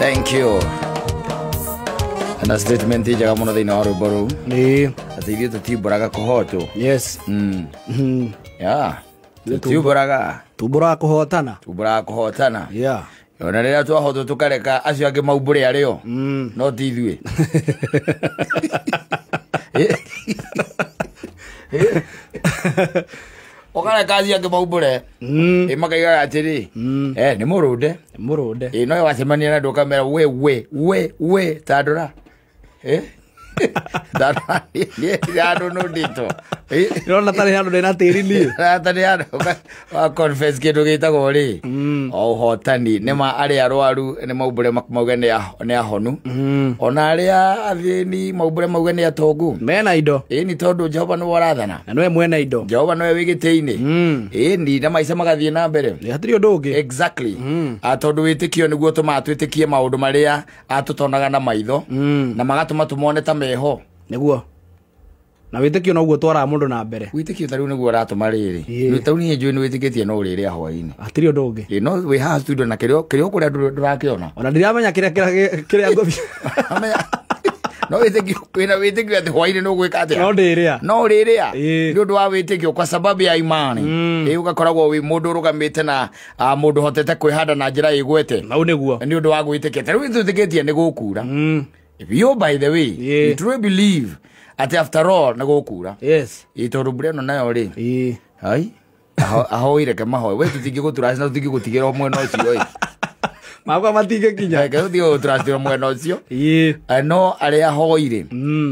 Thank you. Na statement njega mũno thĩinĩ wa rwĩmbo rũu. Ĩĩ. Atĩ ithuĩ tũtimbũraga kũhotwo. Yes. Yeah. Tũtimbũraga. Tumbũraga kũhotana. Tumbũraga kũhotana. Yeah. Ona rĩrĩa twahotwo tũkareka acio angĩ maumbũre arĩo. No ti ithuĩ. Ũkareka acio angĩ maumbũre. Ĩ makaigaga atĩrĩ. Eh, nĩ mũrũnde. Mũrũnde. Ĩ no wacemania na andũ ũkamera we we we we tandũra. Eh? Tandũra nĩ andũ nũndĩtwo. Ndĩrona tarĩ handũ ndĩna tĩri niĩ. Rata nĩ andũ wa confess kĩndũ gĩtagwo rĩ o ũhotani nĩ ma arĩa arwaru nĩ maumbũre mauge nĩ ahonu ona arĩa athĩni maumbũre mauge nĩ atongu. Mena indo. Ĩni tondũ Jehova nĩwe ũrathana. Na nĩwe mwene indo. Jehova nĩwe wĩ gĩtĩ-inĩ. Ĩni na maica magathiĩ na mbere. Hatirĩ ũndũ ũngĩ. Exactly. Tondũ wĩtĩkio nĩguo ũtũmaga twĩtĩkie maũndũ marĩa tũtonaga na maitho na magatũma tũmone ta meho. Nĩguo. Na wĩtĩkio noguo twaraga mũndũ na mbere. Wĩtĩkio ta rĩu nĩguo ũratũma rĩrĩ. Ĩĩ. Ta rĩu niĩ njũĩ nĩ wĩtĩkĩtie no ũrĩrĩa hwaĩ-inĩ. Hatirĩ ũndũ ũngĩ. Ĩĩ, no wĩ haha studio na kĩrĩa kĩrĩa ũkũrĩa ndũrakĩona. Ona ndiramenya kĩrĩa kĩrĩa ngũthiĩ. Amenya. No wĩtĩkio wĩna wĩtĩkio atĩ hwaĩ-inĩ nĩ ũgwĩka atĩa? No ndĩrĩa. No ũrĩrĩa. Ĩĩ. Nĩ ũndũ wa wĩtĩkio kwa sababu ya imani. Ĩĩ, ũgakoragwo wĩ mũndũ ũrũgamĩte na mũndũ ũhotete kwĩhanda na njĩra ĩgwete. Hau nĩguo. Nĩ ũndũ wa gwĩtĩkia. Ta rĩu twĩtĩkĩtie nĩ gũkura. If you by the way, you truly believe atĩ after all nĩ gũkura. Yes. Ĩĩ, tondũ mbura ĩno nayo rĩ. Ĩĩ. Hai. Ahoi reke mahoe. We tũtingĩgũtrust na tũtingĩgũtigĩra mwena ũcio ĩ. Makwa matingĩkinya. Reke tũtingĩgũtrust mwena ũcio. Ĩĩ. No arĩa ahoi rĩ,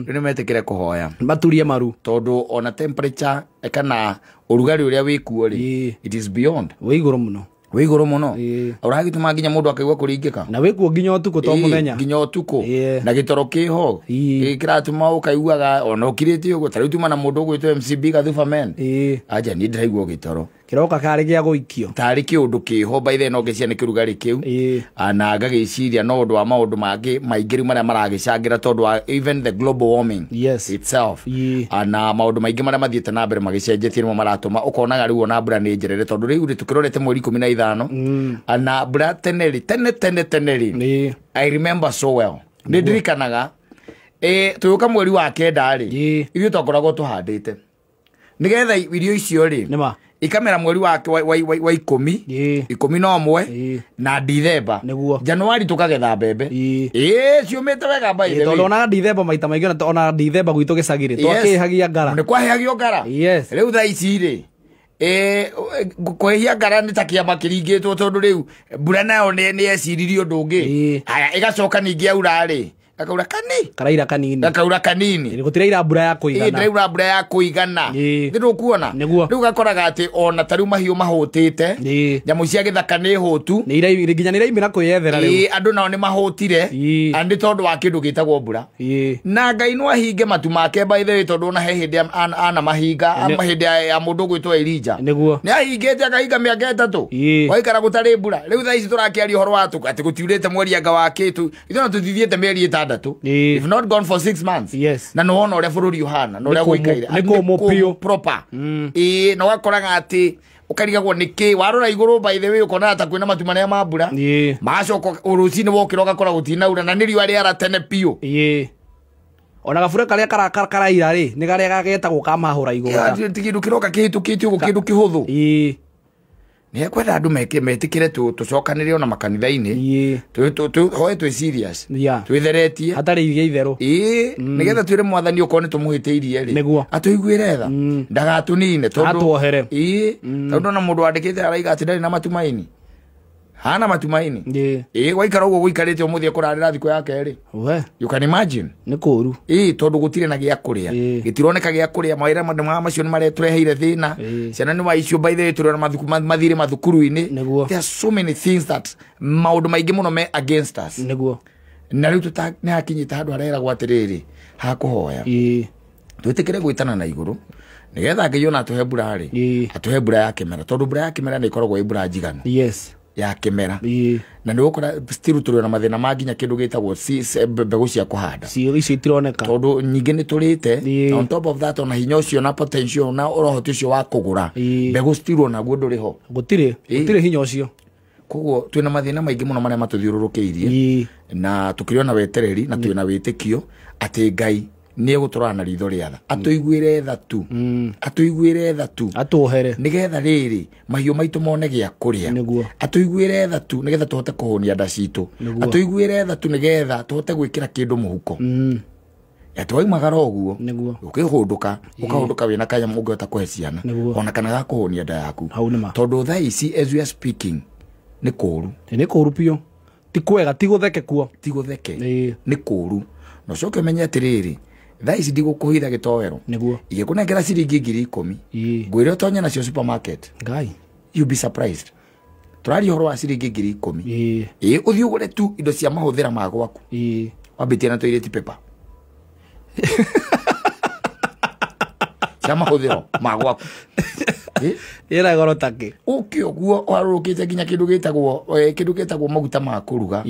rĩu nĩmetĩkĩre kũhoya. Maturie maru. Tondũ ona temperature kana ũrugarĩ ũrĩa wĩkuo rĩ, it is beyond. Wĩ igũrũ mũno. Wĩ igũrũ mũno. Ĩĩ. Ũragĩtũma nginya mũndũ akaigua kũringĩka. Na wĩkuo nginya ũtukũ to Ĩĩ, mũthenya. nginya ũtukũ. Ĩĩ. Na gĩtoro kĩho. Ĩĩ. Ĩĩ, kĩratũma ũkaiguaga ona ũkirĩte ũguo. Ta rĩu tuma na mũndũ ũgwĩtwo MCB Gathuba men. Ĩĩ. Anja niĩ ndĩraigua gĩtoro. Kĩroka karĩ gĩa gũikio. Tarĩ kĩũndũ kĩho by the way no ngĩciria nĩ kĩrugarĩ kĩu. Ĩĩ. Na ngagĩciria no ũndũ wa maũndũ mangĩ maingĩ rĩu marĩa maragĩcangĩra tondũ wa even the global warming Yes. itself. Ĩĩ. Na maũndũ maingĩ marĩa mathiĩte na mbere magĩcenjetie nĩmo maratũma ũkonaga rĩu ona mbura nĩ njerere tondũ rĩu rĩ tũkĩrorete mweri 15. Na mbura tene rĩ tene tene tene rĩ. Ĩĩ. I remember so well. Nĩ ndirikanaga tũgĩũka mweri wa 9 rĩ. Ĩĩ. Ithuĩ twakoragwo tũhandĩte nĩgetha irio icio rĩ Nĩma. ikamera mweri wa 10 Ĩĩ. 11 Ĩĩ. na Dithemba. Nĩguo. Januari tũkagetha mbembe. Ĩĩ. Ĩĩ, ciũmĩte wega by the way. Tondũ onaga Dithemba maita maingĩ ona Dithemba gwitũ gĩcagi rĩ Yes. twakĩhagia ngara. Nĩ kwahĩhagio ngara. Yes. Rĩu thaa ici rĩ kũhĩhia ngara nĩ ta kĩama kĩringĩtwo tondũ rĩu mbura nayo nĩ yeciririe ũndũ ũngĩ. Ĩĩ. Haya ĩgacoka ningĩ yaura rĩ gakaura kani. Karaira kanini. Gakaura kanini. Gũtiraira mbura ya kũigana. Ĩĩ, ndĩraura mbura ya kũigana. Ĩĩ. Nĩ ndũkuona? Nĩguo. Rĩu gakoraga atĩ ona ta rĩu mahiũ mahũtĩte. Ĩĩ. Nyamũ cia gĩthaka nĩ hũtu. Nĩ nginya nĩ iraimĩra kwĩyethera rĩu. Ĩĩ, andũ nao nĩ mahũtire. Ĩĩ. Na nĩ tondũ wa kĩndũ gĩtagwo mbura. Ĩĩ. Na Ngai no ahinge matu make by the way tondũ ona he hĩndĩ ana mahinga hĩndĩ ya mũndũ ũgwĩtwo Elijah. Nĩguo. Nĩ ahingĩte akahinga mĩaka 3. Ĩĩ. Waikara gũtarĩ mbura. Rĩu thaa ici tũrakĩaria ũhoro wa atĩ gũtiurĩte mweri anga wa kĩtu. Ithuĩ no tũtithiĩte mĩeri 6. Ĩĩ. If not gone for 6 months. Yes. Na nĩwona ũrĩa bũrũri ũhana na ũrĩa gũikaire. Nĩ kũmũ biũ. Proper. Ĩĩ, na ũgakoraga atĩ ũkarigagwo nĩkĩ warora igũrũ by the way ũkonaga ta kwĩna matu marĩa ma mbura. Ĩĩ. Magacoka rũcinĩ wokĩra ũgakora gũtinaura na nĩ riũa rĩara tene biũ. Ĩĩ. Ona gabura karĩa karaira rĩ nĩ karĩa getagwo ka mahũra igũrũ. Ti kĩndũ kĩroka kĩhĩtũkĩte ũguo kĩndũ kĩhũthũ. Ĩĩ. Nĩ ekwenda andũ metĩkĩre tũcokanĩre ona makanitha-inĩ. Ĩĩ. Tũhoe twĩ serious. Yeah. Twĩtheretie. Hatarĩ iria itherũ. Ĩĩ, nĩgetha twĩre mwathani okorwo nĩ tũmũhĩtĩirie rĩ. Nĩguo. Atũiguĩre tha. Ndagatũnine tondũ Atuohere. Ĩĩ, tondũ ona mũndũ wandĩkĩte araiga atĩ ndarĩ na matumaini. Hana matumaini. Ĩĩ. Ĩĩ, waikara ũguo gũikarĩte ũmũthĩ ekũrarĩra thikũ ya kerĩ. We. You can imagine. Nĩ kũũru. Ĩĩ, tondũ gũtirĩ na gĩa kũrĩa. Ĩĩ. Gĩtironeka gĩa kũrĩa mawĩra macio nĩ maretũreheire thĩna. Ĩĩ. Ciana nĩ waicio by the way tũrĩ ona mathirĩ mathukuru-inĩ. Nĩguo. There are so many things that maũndũ maingĩ mũno me against us. Nĩguo. Na rĩu nĩ hakinyĩte handũ hareragwo atĩrĩrĩ hakũhoya. Ĩĩ. Twĩtĩkĩre gwĩtana na igũrũ nĩgetha Ngai ona atũhe mbura rĩ. Ĩĩ. Atũhe mbura ya kĩmera tondũ mbura ya kĩmera nĩ ĩkoragwo ĩ mbura njiganu. Yes. Ya kĩmera. Ĩĩ. Na nĩ ũgũkora still tũrĩ na mathĩna ma nginya kĩndũ gĩtagwo mbegũ cia kũhanda. Cio icio itironeka. Tondũ nyingĩ nĩ tũrĩte. Ĩĩ. On top of that ona hinya ũcio na potential na ũhoti ũcio wa kũgũra. Ĩĩ. Mbegũ still onaguo ndũrĩ ho. Gũtirĩ. Ĩĩ. Gũtirĩ hinya ũcio. Koguo twina mathina maingi muno maria matuthiururukeirie na tukiri na wetereri na twina witikio ati Ngai ni egũtũrora na ritho rĩa tha atũiguĩre tha tu atũiguĩre tha tu atuohere nigetha rĩrĩ mahiũ maitũ mone gĩa kũrĩa atũiguĩre tha tu nigetha tũhote kũhũnia nda citũ atũiguĩre tha tu nigetha tũhote gwĩkĩra kĩndũ mũhuko atwaimagara ũguo ũkĩhũndũka ũkahũndũka wĩna kanyamũ ũngĩhota kũhe ciana ona kana ga kũhũnia nda yaku tondũ thaa ici as we are speaking nĩ kũũru nĩ kũũru biũ ti kwega ti gũtheke kuo ti gũtheke nĩ kũũru na ũcoke ũmenye atĩrĩrĩ thaa ici ndigũkũhitha gĩtoero nĩguo ingĩkũnengera ciringi 10,000 ngwĩre ũtonye nacio supermarket Ngai you be surprised tũraria ũhoro wa ciringi 10,000 ĩĩ ũthiĩ ũgũre tu indo cia mahũthĩra ma gwaku wambĩtie na toilet paper cia mahũthĩro ma gwaku ĩna goro takĩ ũke ũguo ũharũrũkĩte nginya kĩndũ gĩtagwo maguta ma kũruga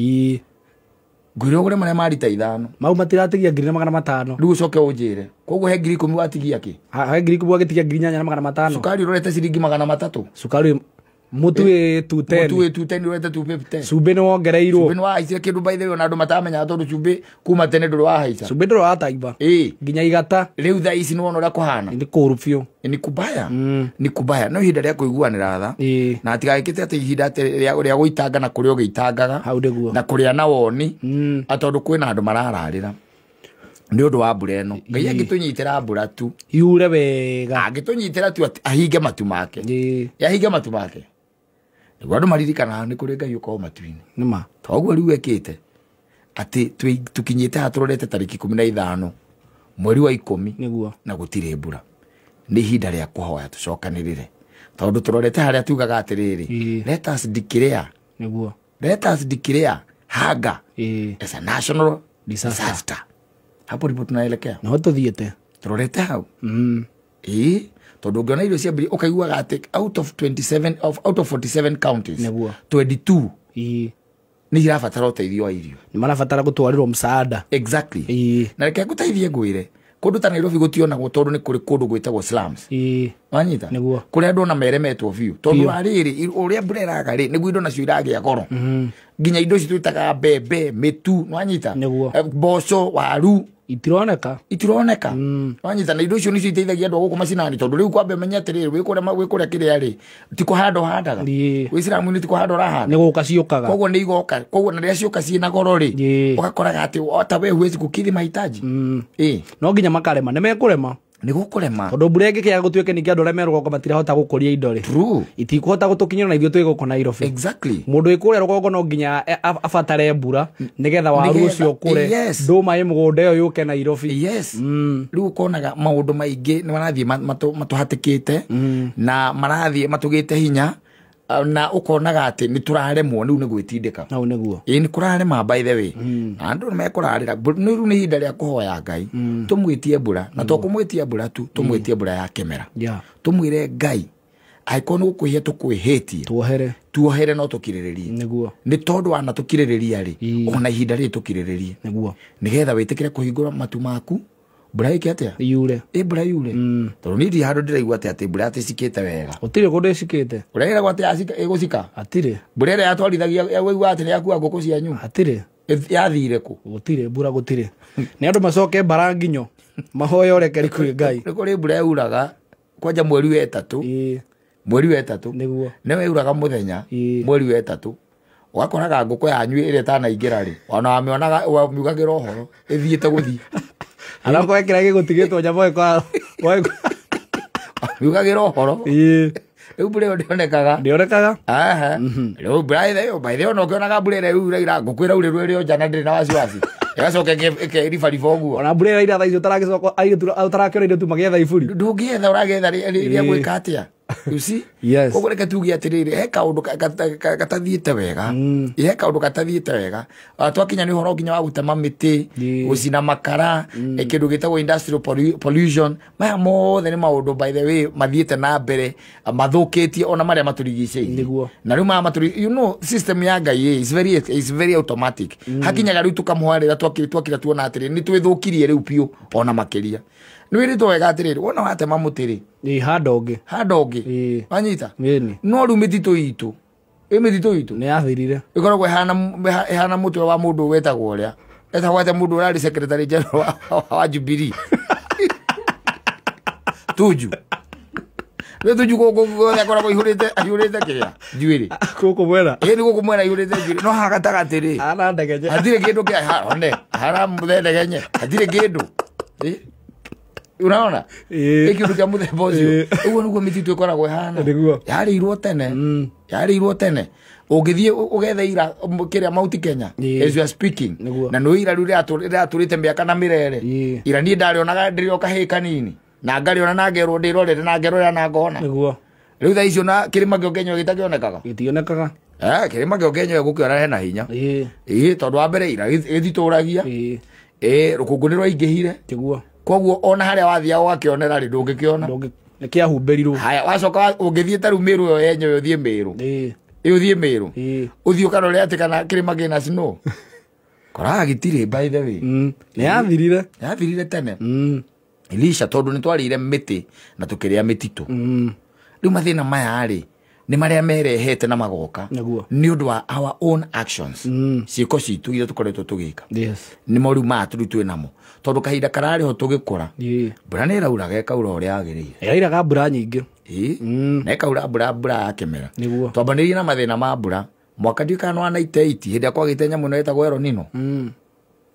ngwĩre ũgũre marĩa ma rita 5 mau matiratigia 1,500 rĩu ũcoke ũnjĩre koguo he 10,000 watigia kĩ he 10,000 wagĩtigia 8,500 cukari ũrorete ciringi 300 cukari mũtu wĩ 210 mũtu wĩ 210 ũrorete 250 cumbĩ nĩ wongereirwo cumbĩ nĩ wahaicire kĩndũ by the way ona andũ matamenyaga tondũ cumbĩ kuma tene ndũrĩ wahaica cumbĩ ndũrĩ wataimba nginya igata rĩu thaa ici nĩ wona ũrĩa kũhana nĩ kũũru biũ ni kubaya ni kubaya no ihinda rĩa kũiguanĩra tha na atigagĩkĩte atĩ ihinda rĩa gũitanga na kũrĩa ũgĩitangaga na kũrĩa na woni tondũ kwĩna andũ marararĩra nĩ ũndũ wa mbura ĩno Ngai angĩtũnyitĩra mbura tu yure wega angĩtũnyitĩra tu ahinge matu make ahinge matu make nĩguo andũ maririkanaga nĩ kũrĩ Ngai ũkorwo matu-inĩ nĩma toguo rĩu ekĩte atĩ tũkinyĩte haha tũrorete tarĩki 15 mweri wa 10 nĩguo na gũtirĩ mbura nĩ ihinda rĩa kũhoya tũcokanĩrĩre tondũ tũrorete harĩa tugaga atĩrĩrĩ let us declare nĩguo let us declare hunger as a national disaster hapo ndipo tunaelekea no tũthiĩte tũrorete hau ĩĩ tondũ ũngĩona irio cia mbiri ũkaiguaga atĩ out of 27 of out of 47 counties nĩguo 22 nĩ irabatara ũteithio wa irio nĩ marabatara gũtwarĩrwo msaada exactly na reke ngũteithie ngwĩre kũndũ ta Nairobi gũtionagwo tondũ nĩ kũrĩ kũndũ gwĩtagwo slums wanyita nĩguo kũrĩa andũ ona meremetwo biũ tondũ wa rĩrĩ ũrĩa mbura ĩraga rĩ nĩguo indo nacio iragĩa goro nginya indo ici twĩtaga mbembe mĩtu wanyita mboco waru itironeka itironeka wanyita na indo icio nicio iteithagia andũ a gũkũ macinani tondũ rĩu kwambe menye atĩrĩrĩ wĩ kũrĩa kĩrĩa rĩ ti kũhanda ũhandaga wĩ ciramu-inĩ ti kũhanda ũrahanda nĩ gũka ciũkaga koguo nĩ igoka koguo na rĩrĩa ciũka ciĩna goro rĩ ũgakoraga atĩ ota we huwezi kukidhi mahitaji no nginya makarema nĩ mekũrema nĩ gũkũrema tondũ mbura ĩngĩkĩaga gũtuĩke ningĩ andũ arĩa me rũgongo matirahota gũkũria indo rĩ itikũhota gũtũkinyĩra na ithuĩ twĩ gũkũ Nairobi exactly mũndũ wĩ kũrĩa rũgongo no nginya abatare mbura nĩgetha waru ũcio ũkũre ndũma ĩ mũgũnda ĩyo yũke Nairobi yes rĩu ũkonaga maũndũ maingĩ nĩ marathiĩ matũhatĩkĩte na marathiĩ matũgĩte hinya na ũkonaga atĩ nĩ tũraremwo rĩu nĩ gwĩtindĩka hau nĩguo ĩĩ nĩ kũrarema by the way na andũ nĩ mekũrarĩra rĩu nĩ ihinda rĩa kũhoya Ngai tũmwĩtie mbura na to kũmwĩtia mbura tu tũmwĩtie mbura ya kĩmera tũmwĩre Ngai angĩkorwo nĩ gũkwĩhia tũkwĩhĩtie tuohere tuohere no tũkirĩrĩrie nĩguo nĩ tondũ wana tũkirĩrĩria rĩ ona ihinda rĩrĩ tũkirĩrĩrie nĩguo nĩgetha wĩtĩkĩre kũhingũra matu maku mbura ĩke atĩa yure ĩ mbura yure tondũ niĩ ndirĩ handũ ndĩraigua atĩ mbura atĩ ĩcikĩte wega gũtirĩ kũndũ ĩcikĩte ũrĩa ĩragwo atĩ ĩgũcika hatirĩ mbura ĩrĩa yatwarithagia waigua atĩ nĩ yakua ngũkũ cianyu hatirĩ yathire kũ gũtirĩ mbura gũtirĩ nĩ andũ macoke mbara nginyo mahoya ũrekeri kwĩ Ngai nĩ kũrĩ mbura yauraga kwanja mweri wa ĩtatũ mweri wa ĩtatũ nĩguo nĩwe yauraga mũthenya mweri wa ĩtatũ ũgakoraga ngũkũ yanyu ĩrĩa ĩtanaingĩra rĩ ona wamĩonaga wamiugagĩra ũhoro ĩthiĩte gũthiĩ arako ekĩra gĩgũtigĩtwo nyamũ miugagĩra ũhoro rĩu mbura ĩyo ndĩonekaga ndĩonekaga rĩu mbura ĩyo by the way ona ũkĩonaga mbura ĩrĩa yuragira ngũkũ ĩraurĩrwo ĩrĩ o nja na ndĩrĩ na wasiwasi ĩgacoka ĩkeribariba ũguo ona mbura ĩraira thaa icio ũtaragĩcoka ũtarakĩona indo tu magĩetha iburi ndũngĩetha ũragetha rĩa gwĩka atĩa you see yes koguo reke tuge atĩrĩrĩ he kaũndũ gatathiĩte wega he kaũndũ gatathiĩte wega twakinya nĩ ũhoro nginya wa gũtema mĩtĩ gũcina makara kĩndũ gĩtagwo industrial pollution maya mothe nĩ maũndũ by the way mathiĩte na mbere mathũkĩtie ona marĩa matũrigicĩirie na rĩu maya matũri you know system ya Ngai is very automatic hakinyaga rĩu tũkamũhoya rĩrĩa twakira tuona atĩrĩ nĩ twĩthũkirie rĩu biũ ona makĩria nĩ wĩrĩtwo wega atĩrĩrĩ wona watema mũtĩ rĩ handa ũngĩ wanyita no rĩu mĩtitũ itũ Ĩ mĩtitũ itũ Nĩ yathirire. Ĩkoragwo ĩhana mũtwe wa mũndũ wetagwo ũrĩa etagwo atĩa, mũndũ ũrarĩ secretary general wa Jubilee, Tuju. Nĩ Tuju gũkũ guothe akoragwo aihũrĩte kĩrĩa njuĩrĩ. Gũkũ mwena. Ĩ nĩ gũkũ mwena aihũrĩte njuĩrĩ, no haha gatagatĩ rĩ, Ana ndegenye. Hatirĩ kĩndũ kĩa one hara mũthendegenye, hatirĩ kĩndũ. Ĩ, unaona? Ĩ. Ĩ kĩndũ kĩa mũthemba ũcio. Ũguo nĩguo mĩtitũ ĩkoragwo ĩhana. Nĩguo. Yarĩirwo tene. Yarĩirwo tene. Ũngĩthiĩ ũgethe ira kĩrĩa Mount Kenya, as you are speaking, Nĩguo. na nĩ ira rĩu rĩratũrĩte mĩaka na mĩrere. Ira niĩ ndarĩonaga ndĩrĩ o kahĩĩ kanini, na ngarĩona na ngerwo ndĩrorere na ngerorera na ngona. Nĩguo. Rĩu thaa icio na kĩrĩma kĩo Kenya gĩtakĩonekaga. Gĩtionekaga. Kĩrĩma kĩo Kenya gũkĩona hena hinya. Ĩ tondũ wa mbere ira gĩtitũragia. Ĩ rũkũngũ nĩ rwaingĩhire. Tiguo. Koguo ona harĩa wathiaga ũgakĩonera rĩ, ndũngĩkĩona. Nĩ kĩahumbĩrirwo. Haya, wacoka ũngĩthiĩ ta rĩu Mĩrũ ĩyo yenyewe, ũthiĩ Mĩrũ. Ĩ ũthiĩ Mĩrũ. Ũthiĩ ũkarore atĩ kana kĩrĩma kĩna snow. Koraga gĩtirĩ, by the way. Nĩ yathirire. Yathirire tene. Elisha, tondũ nĩ twarĩire mĩtĩ na tũkĩrĩa mĩtitũ. Rĩu mathĩna maya rĩ, nĩ marĩa merehete na magoka. Nĩguo. Nĩ ũndũ wa our own actions. Ciĩko citũ iria tũkoretwo tũgĩka. Nĩmo rĩu maya tũrĩ twĩ namo. Tondũ kahinda kararĩ ho tũgĩkũra, mbura nĩ ĩrauraga, ĩkaura ũrĩa yagĩrĩire. Ĩrairaga mbura nyingĩ. Ĩ, na ĩkaura mbura ya kĩmera. Nĩguo. Twambanĩirie na mathĩna ma mbura mwaka ndiũĩ kana nĩ wa 98, hĩndĩ ĩrĩa kwagĩte nyamũ ĩno ĩtagwo El Nino.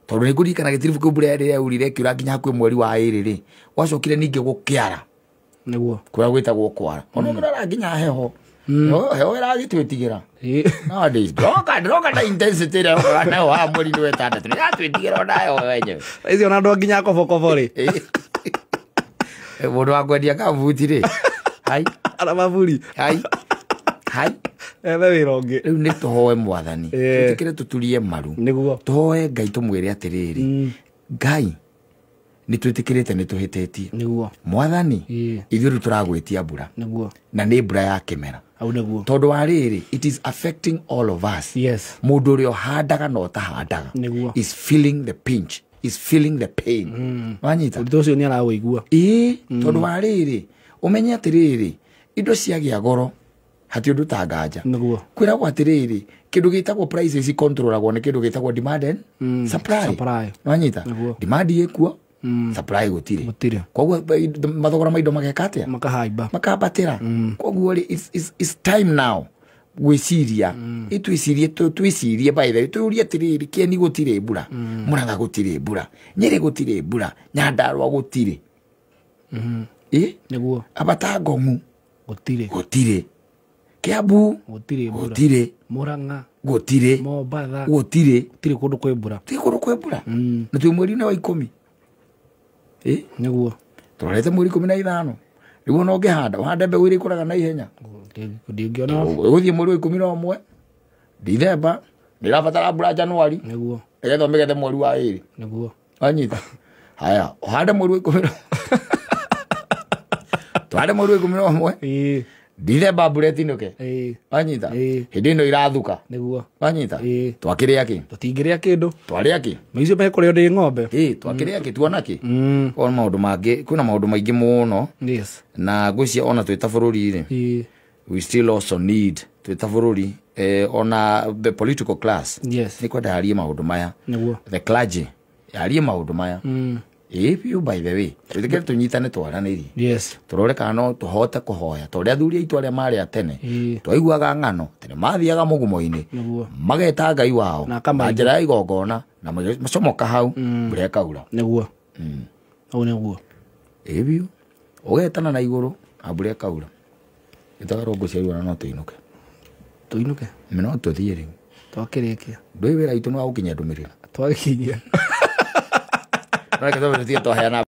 Tondũ nĩ ngũririkana gĩtiribũ kĩu mbura ĩrĩa yaurire ĩkiura nginya hakuhĩ mweri wa ĩrĩ rĩ, gwacokire ningĩ gũkĩara. Nĩguo. Kũrĩa gwĩtagwo kwara. Ona ũngĩrora nginya heho. Heho ĩragĩtwĩtigĩra. Nowadays, ndĩroka na intensity ĩrĩa yokaga nayo haha mweri-inĩ wa ĩtandatũ. Nĩratwĩtigĩra ona heho wenyewe. Thaa ici ona andũ nginya kobokobo rĩ. Mũndũ wa kwendia kabuti rĩ. Hai. Ana maburi. Hai. Hai. Ethe wĩra ũngĩ. Rĩu nĩ tũhoe Mwathani. Twĩtĩkĩre tũturie maru. Nĩguo. Tũhoe Ngai tũmwĩre atĩrĩrĩ, Ngai, nĩ twĩtĩkĩrĩte nĩ tũhĩtĩtie. Nĩguo. Mwathani, ithuĩ rĩu tũragwĩtia mbura. Nĩguo. Na nĩ mbura ya kĩmera. Hau nĩguo. Tondũ wa rĩrĩ, it is affecting all of us. Mũndũ ũrĩa ũhandaga na ũtahandaga Nĩguo. is feeling the pinch, is feeling the pain. Wanyita? Ũndũ ũcio nĩ araũigua. Ĩĩ, tondũ wa rĩrĩ, ũmenye atĩrĩrĩ, indo ciagĩa goro, hati ũndũ ta nganja. Nĩguo. Kwĩragwo atĩrĩrĩ, kĩndũ gĩtagwo prices controlagwo nĩ kĩndũ gĩtagwo demand and supply. Supply. Wanyita? Nĩguo. Demand ĩkuo, supply gũtirĩ. Gũtirĩ. Koguo mathogora ma indo mageka atĩa? Makahaimba. Makambatĩra. Koguo rĩ, it's time now gwĩciria. Ĩ twĩcirie by the way, twĩyũrie atĩrĩrĩ, Kĩeni gũtirĩ mbura, Murang'a gũtirĩ mbura, Nyĩrĩ gũtirĩ mbura, Nyandarũa gũtirĩ. Ĩ? Nĩguo. Ambata Ngong'u. Gũtirĩ. Gũtirĩ. Kiambu. Gũtirĩ mbura. Gũtirĩ. Murang'a. Gũtirĩ. Mombatha. Gũtirĩ. Gũtirĩ kũndũ kwĩ mbura. Gũtirĩ kũndũ kwĩ mbura. Na twĩ mweri-inĩ wa 10. Ĩ? Nĩguo. Tũrorete mweri 15. Rĩu ona ũngĩhanda, ũhande mbegũ iria ikũraga na ihenya. Ndingĩona. Ũgũthiĩ mweri wa 11, Dithemba, nĩ ĩrabatara mbura Januari. Nĩguo. Nĩgetha ũmĩgethe mweri wa 2. Nĩguo. Wanyita? Haya, ũhande mweri wa ikũmi na Tuhande mweri wa 11. Dithemba mbura ĩtinũke. Wanyita? Hĩndĩ ĩno irathuka. Nĩguo. Wanyita? Twakĩrĩa kĩ? Tũtingĩrĩa kĩndũ. Twarĩa kĩ? Maicio mekũrĩo nĩ ng'ombe. Twakĩrĩa kĩ? Tuona kĩ? Ona maũndũ mangĩ, kwĩna maũndũ maingĩ mũno. Na ngwĩciria ona twĩ ta bũrũri rĩ, we still also need twĩ ta bũrũri, ona the political class. Nĩ kwenda yarie maũndũ maya. Nĩguo. The clergy yarie maũndũ maya. Ĩ biũ, by the way, twĩtĩkĩre tũnyitane twaranĩrie. Tũrore kana no tũhote kũhoya ta ũrĩa athuri aitũ arĩa marĩ a tene. Twaiguaga ng'ano tene mathiaga mũgumo-inĩ. Nĩguo. Mageta Ngai wao Na akamaigua. na njĩra ya igongona na macomoka hau, mbura ĩkaura. Nĩguo. Hau nĩguo. Ĩ biũ, ũgetana na igũrũ na mbura ĩkaura. Ĩtaga rongo cia riũa na no tũinũke. Tũinũke? No tũthiĩ rĩu. Twakĩrĩkia. Ndũĩ wĩra witũ nĩ wa gũkinyia ndũmĩrĩri. Twagĩkinyia. No reke tũtige twaheana.